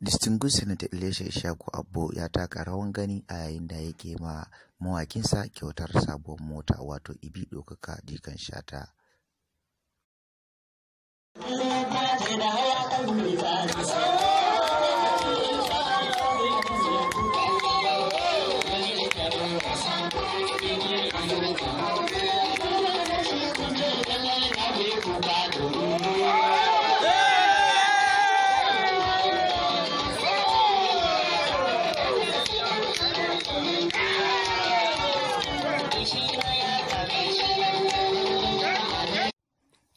Distinguished Senator Elisha Ishaku Abbo ya taka rawan gani a yayin da yake ma mawakinsa kyautar sabuwar mota wato Ibi Ɗaukaka Jikan Shata.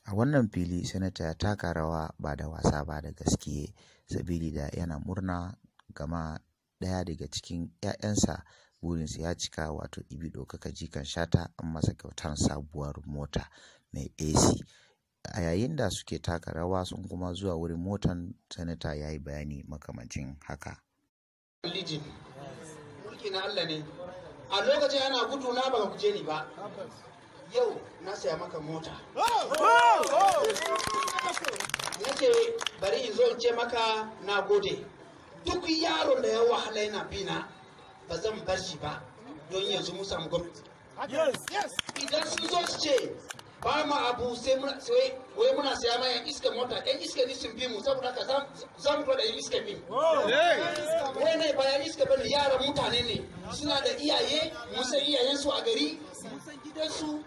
A wannan fili Sanata ya taka rawa ba da wasa ba da gaske sabili da yana murna gama ɗaya daga cikin 'ya'yansa burinsa ya cika wato Ibi Ɗaukaka Jikan Shata an masa kyautar sabuwar mota mai AC. A yayin da suke taka rawa sun kuma zuwa wurin motan Sanata ya yi bayani makamancin haka. Mulki na Allah ne. A lokacin ana gudu na baka guje ni ba. Yau na saya maka mota. Na ce bari in zo in ce maka na gode. Duk yaron da ya wahala yana bina ba zan bar shi ba don yanzu mun samu gwamnati. Idan sun zo su ce ba mu abu sai wai muna saya ma yan iska mota, yan iska ne sun bi mu saboda haka za mu da yan iska bi. Wai ne ba yan iska bane, yaran mutane ne suna da iyaye, mun san iyayensu a gari, mun san gidansu.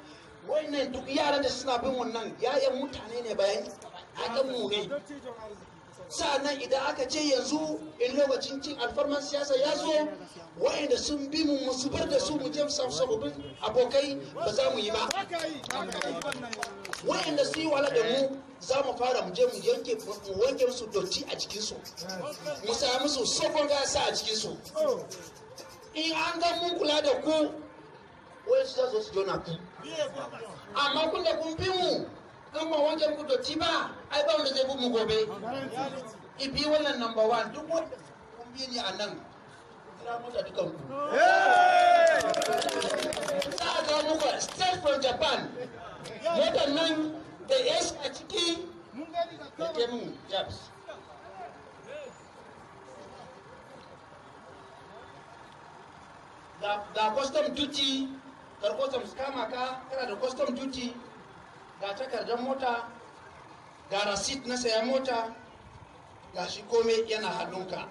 Wannan duk yaran da suna bin wannan yayan mutane ne bayan hakan mu ne. Sa'annan idan aka ce yanzu in lokacin cin alfarman siyasa ya zo, wa'anda sun bi mu mu zubar da su mu je mu samu sababbin abokai ba za mu yi ba. Wa'anda su yi wala da mu za mu fara mu je mu yanke mu wanke musu dotti a jikinsu, mu sa musu sofon gasa a jikinsu. In an ga mun kula da ku, wa'ansu za su jona ku. Amma kun da kun bi mu in ba wanke muku dotti ba, ai ba wanda zai bi mu gobe. Ibi wannan number one, duk wanda kun bi ni a nan, kira mota dukan ku. Za a ga muku straight from Japan. Motar nan da AC a ciki, da ke mun jabs. Ga custom duty, kar custom su kama ka, kana da custom duty, ga takardar mota, ga receipt na sayan mota, ga shi komai yana hannunka.